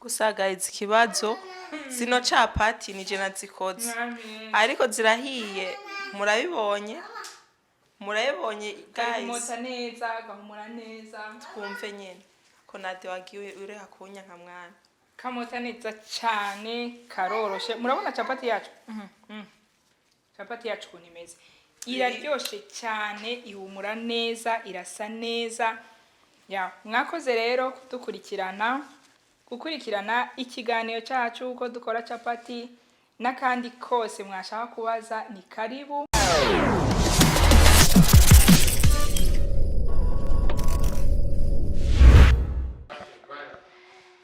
Gusa guys, ikibazo, zino capati nije nazikoze, ariko zirahiye. Murabibonye, murabibonye guys. Kumota neza, gahumura neza. Twumve nyene ko nade wagiye ureka kunya nka mwana. Kamota neza cyane, karoroshe. Murabona capati yacu. Capati yacu ukuntu imeze, iraryoshe cyane, ihumura neza, irasa neza. Ya, mwakoze rero kudukurikirana, gukurikirana ikiganiro cyacu uko dukora capati n'akandi kose mwashaka kubaza, ni karibu.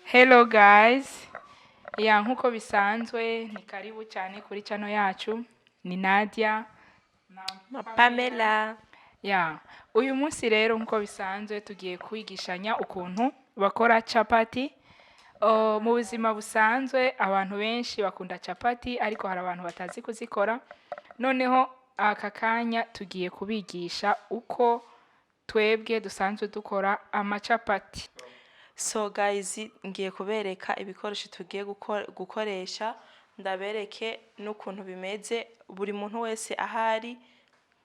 Hello guys, ya, nkuko bisanzwe ni karibu cyane kuri channel yacu. Ni Nadia na Pamela. Ya, uyu munsi rero nkuko bisanzwe tugiye kwigishanya ukuntu bakora capati. Mu buzima busanzwe abantu benshi bakunda capati, ariko hari abantu batazi kuzikora. Noneho aka kanya tugiye kubigisha uko twebwe dusanzwe dukora amacapati. So guys, ngiye kubereka ibikoresho tugiye gukoresha, ndabereke n'ukuntu bimeze, buri muntu wese ahari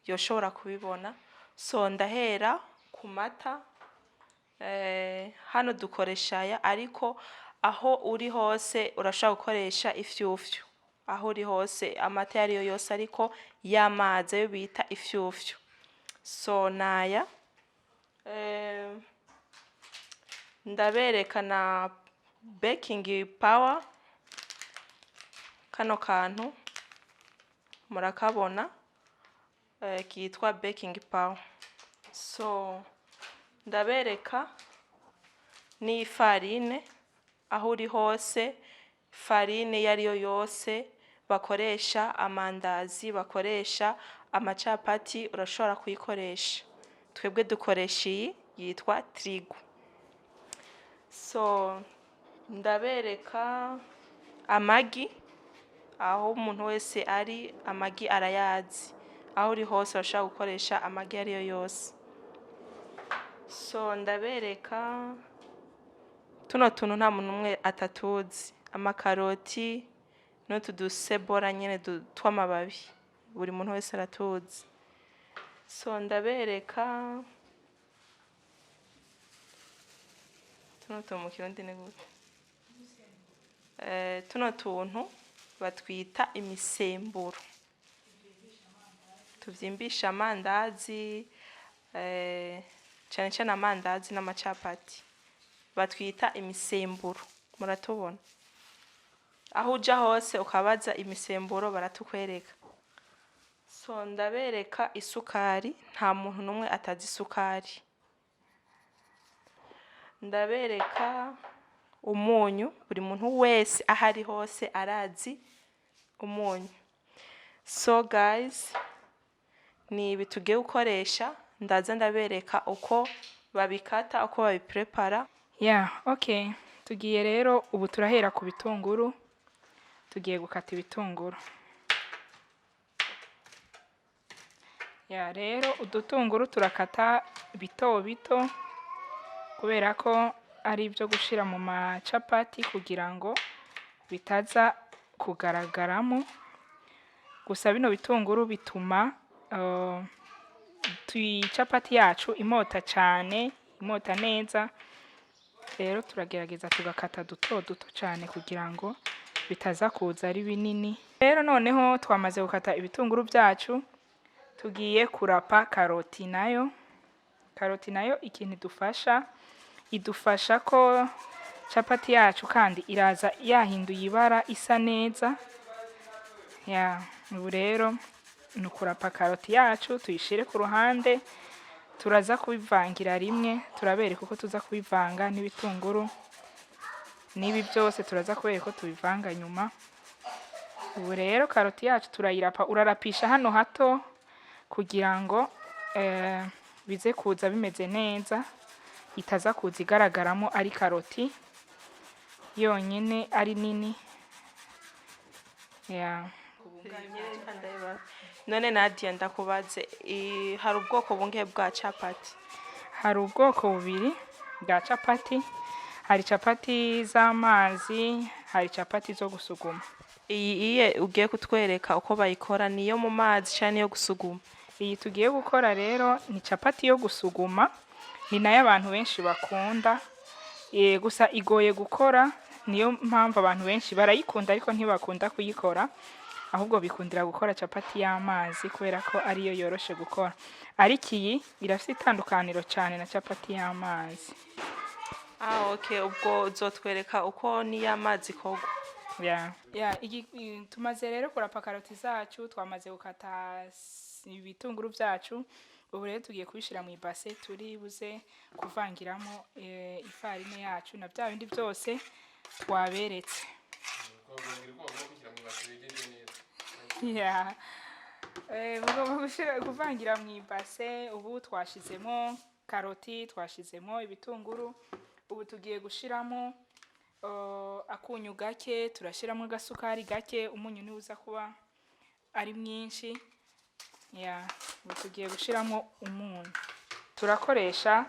yoshobora kubibona. So ndahera ku mata. Hano dukoresha aya, ariko aho uri hose urashobora gukoresha ifyufyu. Aho uri hose, amata ayo ariyo yose, ariko y'amazi, ayo bita ifyufyu. So naya. Ndabereka na baking power. Kano kantu murakabona, kitwa baking power. So ndabereka n'ifarine. Aho uri hose, farine iyo ariyo yose bakoresha amandazi, bakoresha amacapati, urashobora kuyikoresha. Twebwe dukoresha iyi yitwa Trigo. So ndabereka amagi. Aho umuntu wese ari, amagi arayazi. Aho uri hose urashobora gukoresha amagi ariyo yose. So ndabereka tuno tuntu nta muntu umwe atatuzi, amakaroti n'utu dusebora nyene tw'amababi, buri muntu wese aratuzi. So ndabereka tuno tuntu, mu Kirundi ni gute? Tuno tuntu batwita imisemburo tuvyimbisha amandazi, cane cane amandazi n'amacapati. Batwita imisemburo, muratubona. Aho uja hose ukabaza imisemburo, baratukwereka. So ndabereka isukari, nta muntu n'umwe atazi isukari. Ndabereka umunyu, buri muntu wese aho ari hose arazi umunyu. So guys, ni ibi tugiye gukoresha. Ndaza ndabereka uko babikata, uko babiprepara. Ya, okay, tugiye rero, ubu turahera ku bitunguru. Tugiye gukata ibitunguru. Ya, rero udutunguru turakata bito bito kubera ko ari ibyo gushira mu macapati kugira ngo bitaza kugaragaramo. Gusa bino bitunguru bituma capati yacu imota cyane, imota neza. Rero turagerageza tugakata duto duto cyane kugira ngo bitaza kuza ari binini. Rero noneho twamaze gukata ibitunguru byacu, tugiye kurapa karoti nayo. Karoti nayo ikintu idufasha, idufasha ko capati yacu kandi iraza yahinduye ibara, isa neza. Ya, ubu rero ni ukurapa karoti yacu, tuyishire ku ruhande. Turaza kubivangira rimwe, turabereka uko tuza kubivanga n'ibitunguru n'ibi byose, turaza kubereka ko tubivanga nyuma. Ubu rero karoti yacu turayirapa. Urarapisha hano hato kugira ngo bize kuza bimeze neza, itaza kuza igaragaramo ari karoti yonyine ari nini. Ya. None Nadia, ndakubaze, hari ubwoko bungahe bwa capati? Hari ubwoko bubiri bwa capati. Hari capati z'amazi, hari capati zo gusuguma. Iyi iye ugiye kutwereka uko bayikora niyo mu mazi canke niyo gusuguma? Iyi tugiye gukora rero ni capati yo gusuguma, ni nayo abantu benshi bakunda. Gusa igoye gukora, niyo mpamvu abantu benshi barayikunda ariko ntibakunda kuyikora, ahubwo bikundira gukora capati y'amazi kubera ko ariyo yoroshe gukora. Ariko iyi irafise itandukaniro cane na capati y'amazi. Ah, okay, ubwo uzotwereka uko n'iy'amazi ikorwa. Ya. Ya, tumaze rero kurapa karoti zacu, twamaze gukata ibitunguru vyacu. Ubu rero tugiye kubishira mu ibase, turi buze kuvangiramo ifarine yacu na bya bindi byose twaberetse. Ya. Mugomba kuvangira mu ibase. Ubu twashizemo karoti, twashizemo ibitunguru, ubu tugiye gushiramo akunyu gake, turashiramo agasukari gake, umunyu niwo uza kuba ari mwinshi. Ya, ubu tugiye gushiramo umunyu. Turakoresha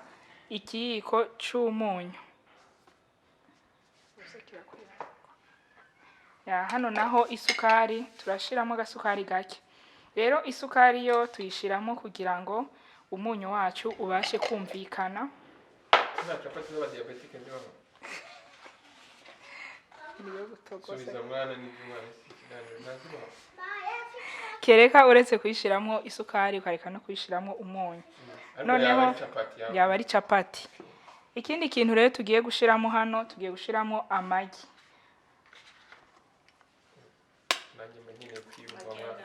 ikiyiko c'umunyu. Ya, hano naho isukari turashiramo agasukari gake. Rero isukari yo tuyishiramo kugira ngo umunyu wacu ubashe kumvikana. Nta capati z'abadiabetike zibaho. Niyo gutogosa. Subiza mwana n'ibyo umwana si ikiganiro ntazibaho. Kereka uretse kuyishiramo isukari ukareka no kuyishiramo umunyu. Ariko Noneho yaba ari capati yaba. Yaba ari capati. Ikindi kintu rero tugiye gushiramo hano, tugiye gushiramo amagi. Nanjye mba nkeneye kwiyumva mwana.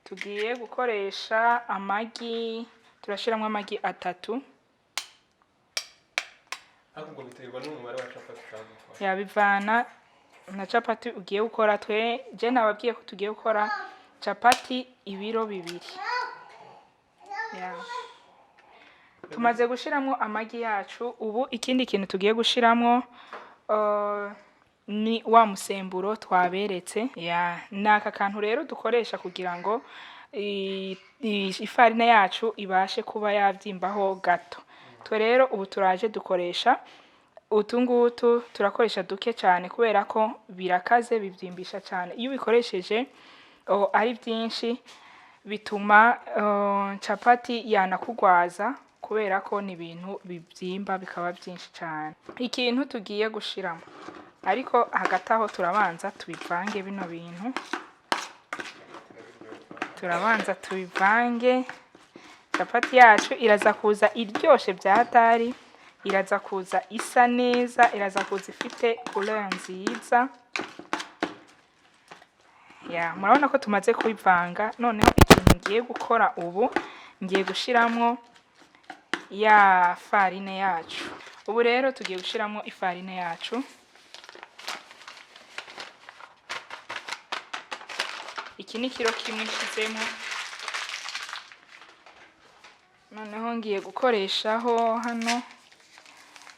Tugiye gukoresha amagi, turashiramo amagi 3. Ariko ubwo biterwa n'umubare wa capati ushaka gukora. Yabivana na capati ugiye gukora. Twe je nababwiye ko tugiye gukora capati ibiro 2. Ya. Tumaze gushiramo amagi yacu. Ubu ikindi kintu tugiye gushiramo ni wa musemburo twaberetse. Ya, ni aka kantu rero dukoresha kugira ngo ifarine yacu ibashe kuba yabyimbaho gato. Twe rero ubu turaje dukoresha utu ngutu, turakoresha duke cyane kubera ko birakaze, bibyimbisha cyane. Iyo ubikoresheje ari byinshi bituma capati yanakugwaza kubera ko ni ibintu bibyimba bikaba byinshi cyane. Ikintu tugiye gushiramo, ariko hagati aho turabanza tubivange bino bintu. Turabanza tubivange. Capati yacu iraza kuza iryoshe bya hatari, iraza kuza isa neza, iraza kuza ifite couleur nziza. Ya, murabona ko tumaze kubivanga. Noneho ikintu ngiye gukora ubu, ngiye gushiramwo ya farine yacu. Ubu rero tugiye gushiramwo ifarine yacu. Iki ni kiro kimwe nshizemo. Noneho ngiye gukoreshaho hano.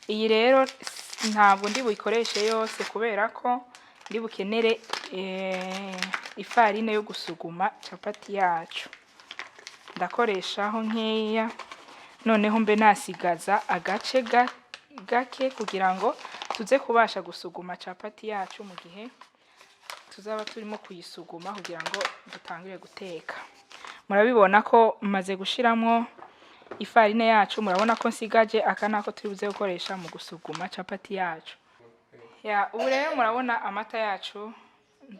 Iyi rero ntabwo ndi buyikoreshe yose kubera ko ndi bukenere ifarine yo gusuguma capati yacu. Ndakoreshaho nkeya, noneho mbe nasigaza agace gake kugira ngo tuze kubasha gusuguma capati yacu mu gihe tuzaba turimo kuyisuguma kugira ngo dutangire guteka. Murabibona ko maze gushiramwo ifarine yacu, murabona ko nsigaje aka nako turi buze gukoresha mu gusuguma capati yacu. Ya, ubu rero murabona amata yacu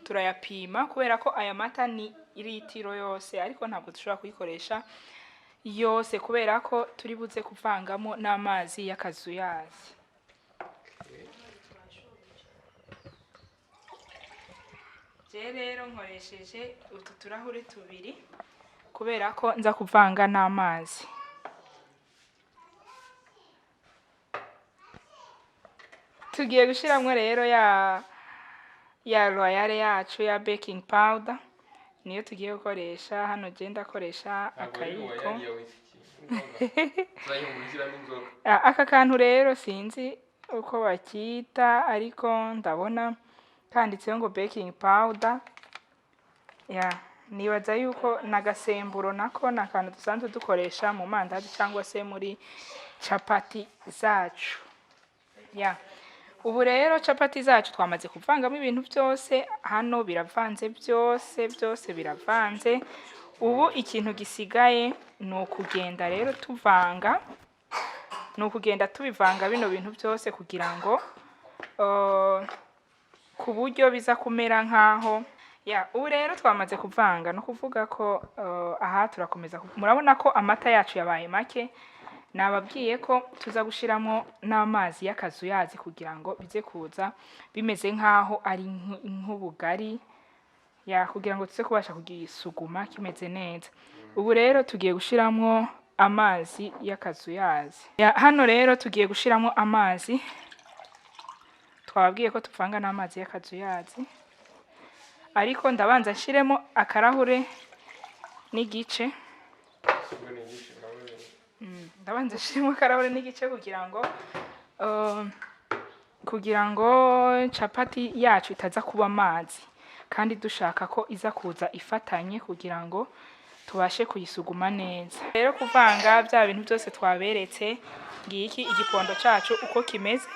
turayapima kubera ko aya mata ni litiro yose, ariko ntabwo dushobora kuyikoresha yose kubera ko turi buze kuvangamo n'amazi y'akazuyazi. Je rero nkoresheje utu turahure 2 kubera ko nza kuvanga n'amazi. Tugiye gushiramwo rero ya royale yacu ya baking powder, niyo tugiye gukoresha hano. Je ndakoresha akayiko. Aka kantu rero sinzi uko bakita, ariko ndabona kanditseho ngo baking powder. Ya, nibaza yuko nagasemburo nako ni akantu dusanzwe dukoresha mu mandazi cyangwa se muri capati zacu. Ya, Ubu rero capati zacu twamaze kuvangamo ibintu byose, hano biravanze byose, byose biravanze. Ubu ikintu gisigaye ni ukugenda rero tuvanga, ni ukugenda tubivanga bino bintu byose kugira ngo ku buryo biza kumera nkaho ya. Ubu rero twamaze kuvanga, no kuvuga ko aha turakomeza murabona ko amata yacu yabaye make. Nababwiye ko tuza gushiramo n'amazi y'akazuyazi kugira ngo bize kuza bimeze nkaho ari nk'ubugari ya, kugira ngo tuze kubasha kugisuguma kimeze neza. Ubu rero tugiye gushiramo amazi y'akazuyazi. Ya, hano rero tugiye gushiramo amazi, twababwiye ko tuvanga n'amazi y'akazuyazi, ariko ndabanza nshiremo akarahure n'igice. Ubwo ni igice, urabona. Ndabanza nshiremo akarahure n'igice kugira ngo capati yacu itaza kuba amazi, kandi dushaka ko iza kuza ifatanye kugira ngo tubashe kuyisuguma neza. Rero kuvanga bya bintu byose twaberetse, ngiki igipondo cacu uko kimeze.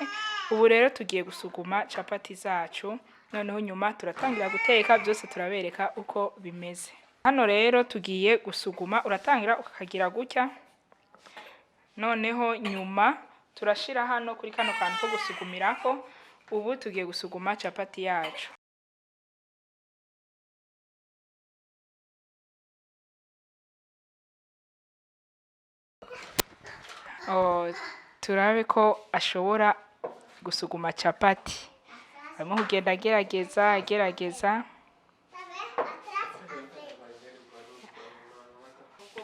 Ubu rero tugiye gusuguma capati zacu, noneho nyuma turatangira guteka, byose turabereka uko bimeze. Hano rero tugiye gusuguma, uratangira ukagira gutya, noneho nyuma turashira hano kuri kano kantu ko gusugumirako. Ubu tugiye gusuguma capati yacu. Oh, turabe ko ashobora gusuguma capati. Arimo kugenda agerageza agerageza.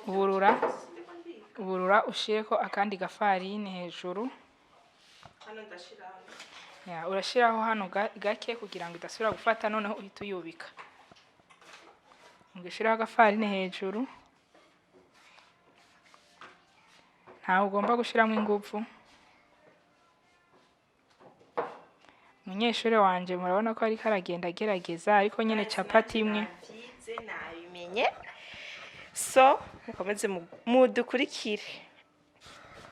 Burura burura, ushireko akandi gafarine hejuru. Hano ndashira. Ya, urashiraho hano gake kugira ngo idasubira gufata, noneho uhita uyubika. Ugashiraho agafarine hejuru, ntawe ugomba gushiramo ingufu. Umunyeshuri wanje murabona ko ariko aragenda agerageza, ariko nyene capati imwe. Navyize, nabimenye, so mukomeze mudukurikire.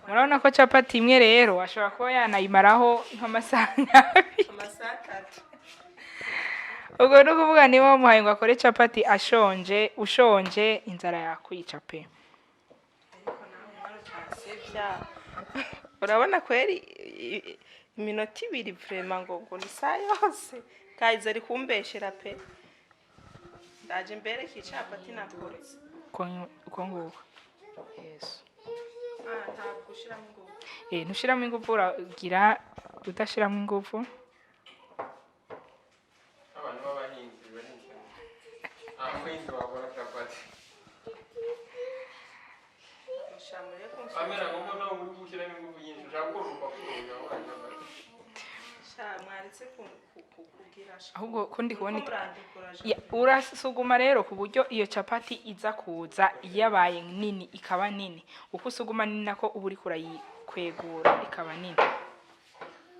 Murabona ko capati imwe rero ashobora kuba yanayimaraho nk'amasaha nk'abiri. Amasaha 3. Ubwo ni ukuvuga niba wamuhaye ngo akore capati ashonje, ushonje inzara yakwica pe. Ariko nawe umwana utasevya, urabona kweri iminota 2 vraiment ngo ni saa yose. Guys, ari kumbeshera pe. Ndaje mbereke icapati nakoze. Uko nguko, yesu. Ah, ntabwo ushiramo ingufu. Eh, ntushiramo ingufu, uragira udashiramo ingufu. Abantu b'abahinzi barinzi, abahinzi bakora capati. Mushamure. Pamela, ngo mbona uri gushyiramo ingufu nyinshi, ushaka gukora urupapuro ugakora capati. Mwaretse kugira Ahubwo ko ndi kubona murandikura. Ya, urasuguma rero ku buryo iyo capati iza kuza yabaye nini, ikaba nini. Uko usuguma ni nako uba uriko urayikwegura ikaba nini.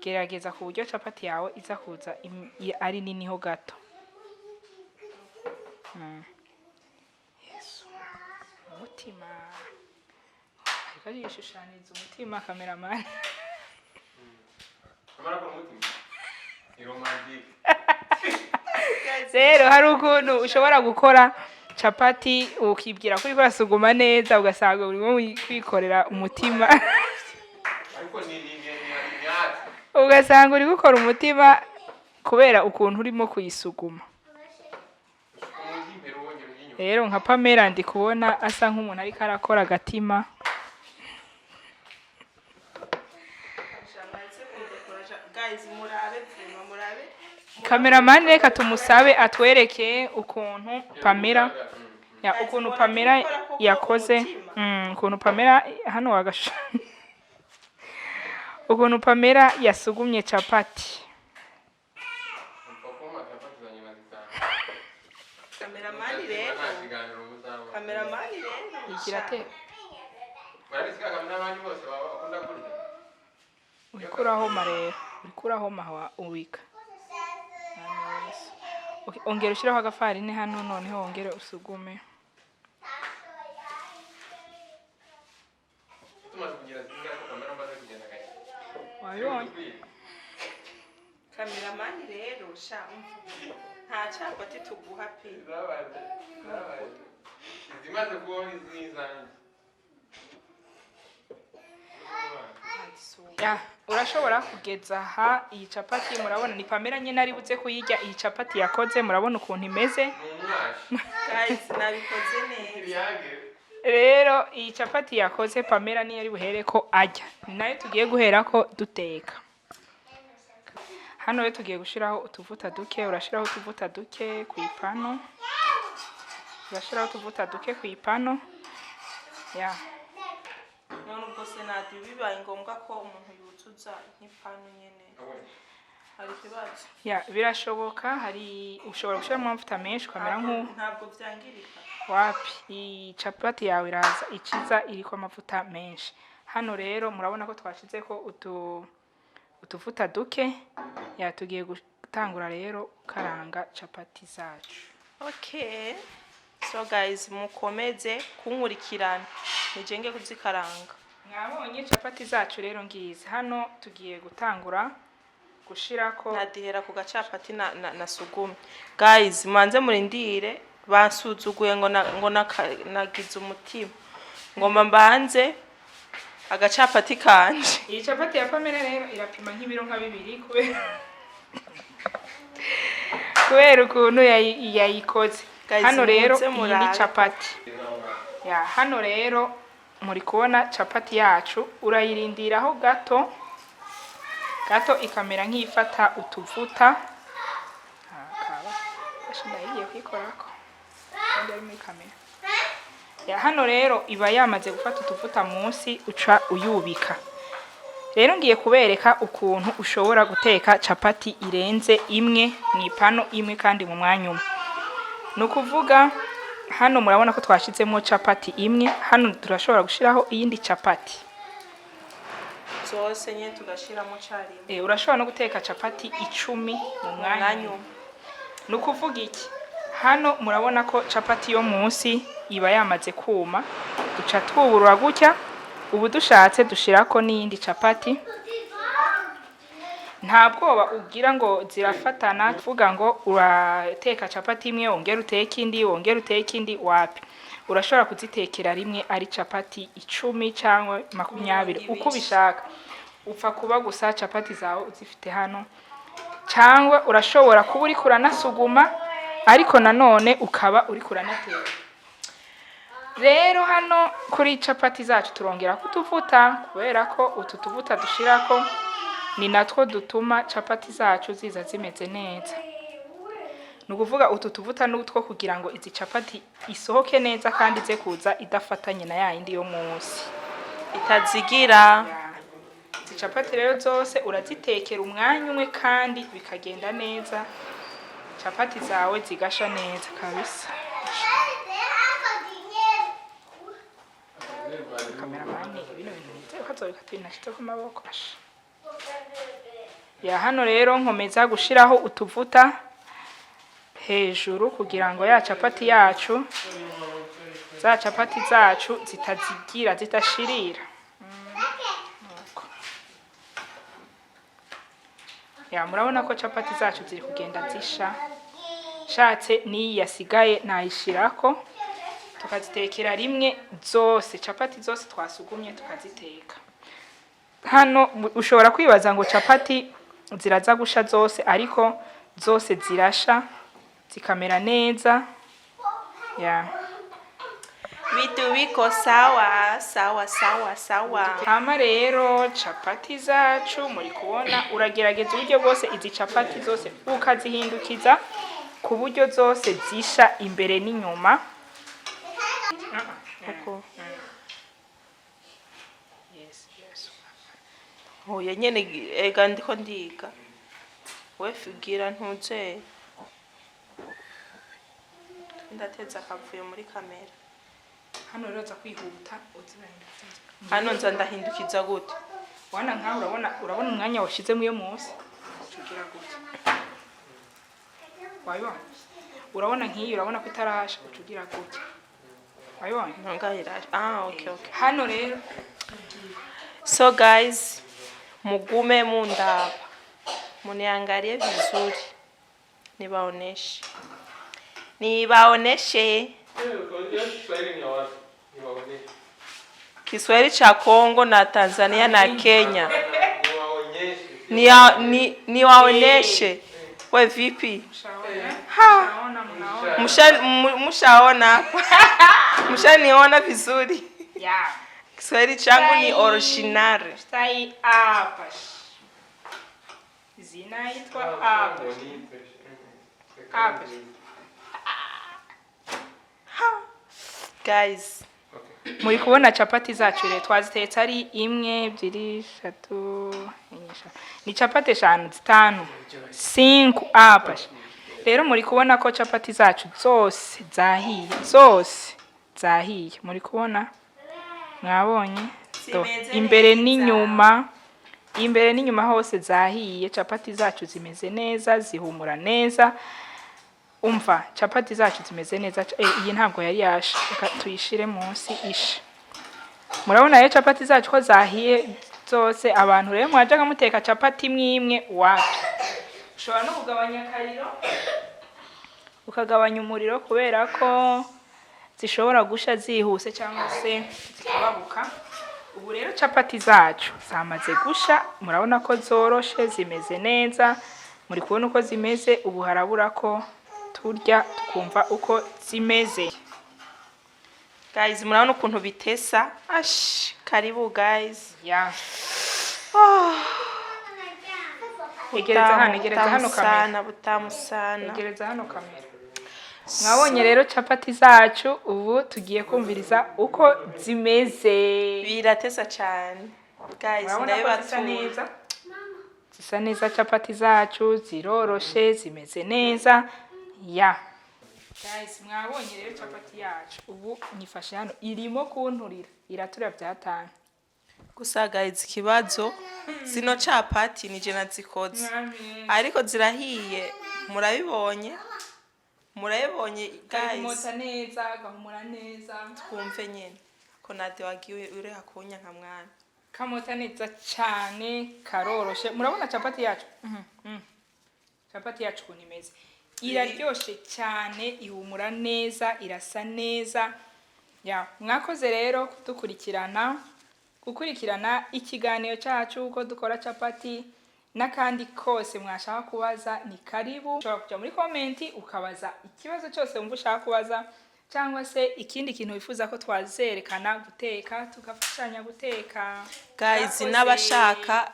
Gerageza ku buryo capati yawe iza kuza ari nini ho gato. Yesu, umutima, ariko yishushanyiriza umutima kameramani. Amara akora umutima ni romantique. Rero hari ukuntu ushobora gukora capati ukibwira ko uriko urasuguma neza, ugasanga urimo kwikorera umutima. Ariko ni ibyatsi. Ugasanga uri gukora umutima kubera ukuntu urimo kuyisuguma. Umujyi imbere wongera ujya inyuma. Rero nka Pamela ndi kubona asa nk'umuntu ariko arakora agatima. Guys, murabe vraiment, murabe. Kameramani, reka tumusabe atwereke ukuntu Pamela ya ukuntu Pamela yakoze, ukuntu Pamela hano wagasha, ukuntu Pamela yasugumye capati. Upfa kumpa capati zanjye nkazitanga. Kameramani rero. Nta kiganiro muzabona. Kameramani rero. Igira te. Murabizi ko abandi bose baba bakunda kurya. Uriko urahoma rero, uriko urahoma ubika. Mwami Yesu. Okay, ongera ushireho agafarine hano, noneho wongere usugume. Tumaze kugira zingahe ko kamera mbaze kugenda gake? Wabibonye? Cameraman rero sha, umva, nta capati tuguha pe. Zabaye, zabaye. Izimaze kubaho izi ni izanjye. Ya, urashobora kugeza aha iyi capati. Murabona ni Pamela nyine ari buze kuyirya iyi capati yakoze. Murabona ukuntu imeze. Ni umwashi. Guys, nabikoze neza. Ibiyage. Rero iyi capati yakoze Pamela niyo ari buhere ko arya, ni nayo tugiye guhera ko duteka. Hano rero tugiye gushiraho utuvuta duke. Urashiraho utuvuta duke ku ipanu, urashiraho utuvuta duke ku ipanu ya. None ubwo se nadi bibaye ngombwa ko umuntu yuzuza nk'ipanu nyene, hari ikibazo? Ya, birashoboka. Hari ushobora gushiramo amavuta menshi ukamera nk'u Ntabwo vyangirika? Wapi, iyi capati yawe iraza ikiza iriko amavuta menshi. Hano rero murabona ko twashizeko utuvuta duke. Ya, tugiye gutangura rero gukaranga capati zacu. Okay, so guys, mukomeze kunkurikirana, nije ngiye kuzikaranga. Mwabonye capati zacu rero ngizi. Hano tugiye gutangura gushirako. Nadihera ku gacapati na nasugumye. Guys, manze murindire, bansuzuguye ngo nagize umutima, ngomba mbanze agacapati kanje. Iyi capati ya Pamela rero irapima nk'ibiro nka 2 kubera ukuntu yayikoze. Guys, Hano rero muze iyi ni murabe. capati ya. Hano rero muri kubona capati yacu, urayirindiraho gato gato ikamera nk'ifata utuvuta. Akaba asha ndayigiye kuyikorako kandi ari muri kamera ya. Hano rero iba yamaze gufata utuvuta munsi, uca uyubika. Rero ngiye kubereka ukuntu ushobora guteka capati irenze imwe mu ipano imwe kandi mu mwanya umwe. Ni ukuvuga hano murabona ko twashizemo capati imwe, hano turashobora gushiraho iyindi capati. Zose nyene tugashiramo carimwe. Urashobora no guteka capati 10 mu mwanya mwanya umwe. Umwe. Ni ukuvuga iki? Hano murabona ko capati yo munsi iba yamaze kuma, duca twuburura gutya. Ubu dushatse dushirako n'iyindi capati. Nta bwoba ugira ngo zirafatana, tuvuga ngo urateka capati imwe, wongere uteke indi, wongere uteke indi. Wapi, urashobora kuzitekera rimwe ari capati 10 cyangwa 20, uko ubishaka. Upfa kuba gusa capati zawe uzifite hano. Cyangwa urashobora kuba uriko uranasuguma ariko nanone ukaba uriko uranateka. Rero hano kuri capati zacu turongera kutuvuta, kubera ko utu tuvuta dushirako ni natwo dutuma capati zacu ziza zimeze neza. Ni ukuvuga utu tuvuta ni utwo kugira ngo izi capati isohoke neza kandi ize kuza idafatanye na yayindi yo munsi. Itazigira. Izi capati rero zose urazitekera umwanya umwe kandi bikagenda neza, capati zawe zigasha neza kabisa. Cameraman, bino bintu nizeye ko azobikata binashizeko amaboko. Asha. Ya, hano rero nkomeza gushiraho utuvuta hejuru kugira ngo ya capati yacu, za capati zacu zitazigira, zidashirira. Nuko. Ya, murabona ko capati zacu ziri kugenda zisha. Shatse n'iyi yasigaye nayishirako, tukazitekera rimwe zose, capati zose twasugumye tukaziteka. Hano ushobora kwibaza ngo capati ziraza gusha zose, ariko zose zirasha zikamera neza ya. Vitu biko sawa sawa sawa sawa. Hama rero capati zacu muri kubona, uragerageza uburyo bwose izi capati zose ukazihindukiza ku buryo zose zisha imbere n'inyuma. Uko. Yes. Oya nyene, ega ndiko ndiga, we figira ntuze ndateza akavuyo muri kamera. Hano rero uza kwihuta uzirahindukiza. Hano nza ndahindukiza gute? Wana nkaho urabona umwanya washizemo iyo munsi, ucugira gutya. Wabibona? Urabona nk'iyi, urabona ko itarasha, ucugira gutya. Wabibonye? Ntungahiraje. Ah, okay. Hano rero So guys, mugume mundaba. Muniangalie vizuri, nibaoneshe, nibaoneshe. Hiyo Kiswahili ni ya wapi? Niwaonyeshe. Kiswahili cha Kongo na Tanzania na Kenya. Niwaonyeshe. Niwaoneshe. We vipi? Ha. Mnaona, mnaona. Mshaona hapa? Mshaniona vizuri? Yeah. Kiswahili changu ni original. Stai hapa. Zinaitwa hapa. Hapa. Guys, Muri kubona capati zacu rero twazitetse ari imwe, ebyiri, eshatu, enye, eshanu. Ni capati eshanu, zitanu, cinco apa. Rero muri kubona ko capati zacu zose zahiye, zose zahiye. Muri kubona, mwabonye? Zimeze Imbere neza. n'inyuma, imbere n'inyuma hose zahiye. Capati zacu zimeze neza, zihumura neza. Umva, capati zacu zimeze neza. Iyi ntabwo yari yasha, reka tuyishire munsi ishe. Murabona rero capati zacu ko zahiye zose. Abantu rero mwajyaga muteka capati imwe imwe, wapi. Ushobora no kugabanya akariro, ukagabanya umuriro, kubera ko zishobora gusha zihuse cyangwa se zikababuka. Ubu rero capati zacu zamaze gusha, murabona ko zoroshe, zimeze neza. Muri kubona uko zimeze. Ubu harabura ko turya tukumva uko zimeze. Guys, murabona ukuntu bitesa. Ash, karibu guys. Ya. Oh, Egereza butamu, hano, egereza butamu hano kamera. sana, butamu sana. Egereza hano kamera. Mwabonye rero capati zacu, ubu tugiye kumviriza uko zimeze. Biratesa cyane. Guys, Murabona ko zisa ndabibatura. neza, zisa neza. Capati zacu ziroroshe, zimeze neza. Ya guys, mwabonye rero capati yacu, ubu nyifashe hano irimo kunturira, iraturira byatanu. Gusa guys, ikibazo, zino capati nije nazikoze. Ariko zirahiye, murabibonye? Murabibonye guys? Gahumura neza, gahumura neza. Twumve nyene ko nade wagiye ureka kunya nka mwana. Kamota neza cyane, karoroshe. Murabona capati yacu. Capati yacu ukuntu imeze, iraryoshe cyane, ihumura neza, irasa neza. Ya, mwakoze rero kudukurikirana, gukurikirana ikiganiro cyacu uko dukora capati. N'akandi kose mwashaka kubaza ni karibu. Ushobora kujya muri comment ukabaza ikibazo cyose wumva ushaka kubaza, cyangwa se ikindi kintu wifuza ko twazerekana guteka, tugafashanya guteka. Guys, Mwakoze. n'abashaka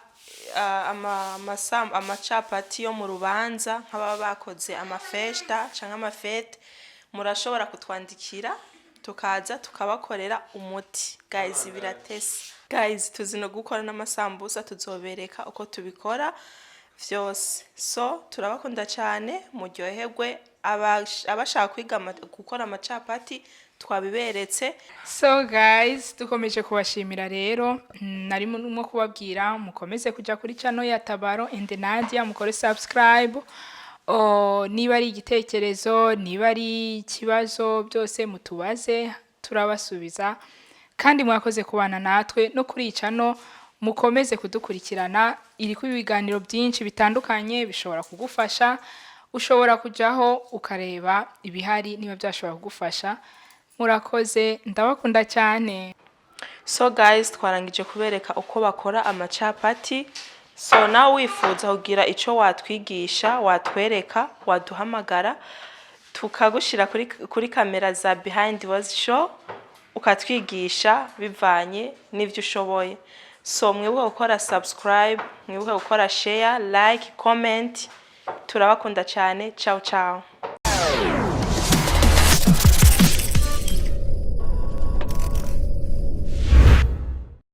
amacapati yo mu rubanza, nk'ababa bakoze amafesta canke amafete, murashobora kutwandikira tukaza tukabakorera umuti. Guys, biratesa. Guys, tuzi no gukora n'amasambusa, tuzobereka uko tubikora vyose. So turabakunda cyane, muryoherwe. Abashaka kwiga gukora amacapati twabiberetse. So guys, dukomeje kubashimira rero. Narimo nko kubabwira mukomeze kujya kuri channel ya Tabaro and Nadia, mukore subscribe. O, niba ari igitekerezo, niba ari ikibazo, byose mutubaze, turabasubiza. Kandi mwakoze kubana natwe no kuri iyi channel, mukomeze kudukurikirana, iriko ibiganiro byinshi bitandukanye bishobora kugufasha. Ushobora kujyaho ukareba ibihari niba byashobora kugufasha. Murakoze, ndabakunda cyane. So guys, twarangije kubereka uko bakora amacapati. So nawe wifuza kugira ico watwigisha, watwereka, waduhamagara tukagushira kuri kamera za Behind Was Show, ukatwigisha bivanye n'ivyo ushoboye. So mwibuke gukora subscribe, mwibuke gukora share, like, comment. Turabakunda cyane. Ciao ciao.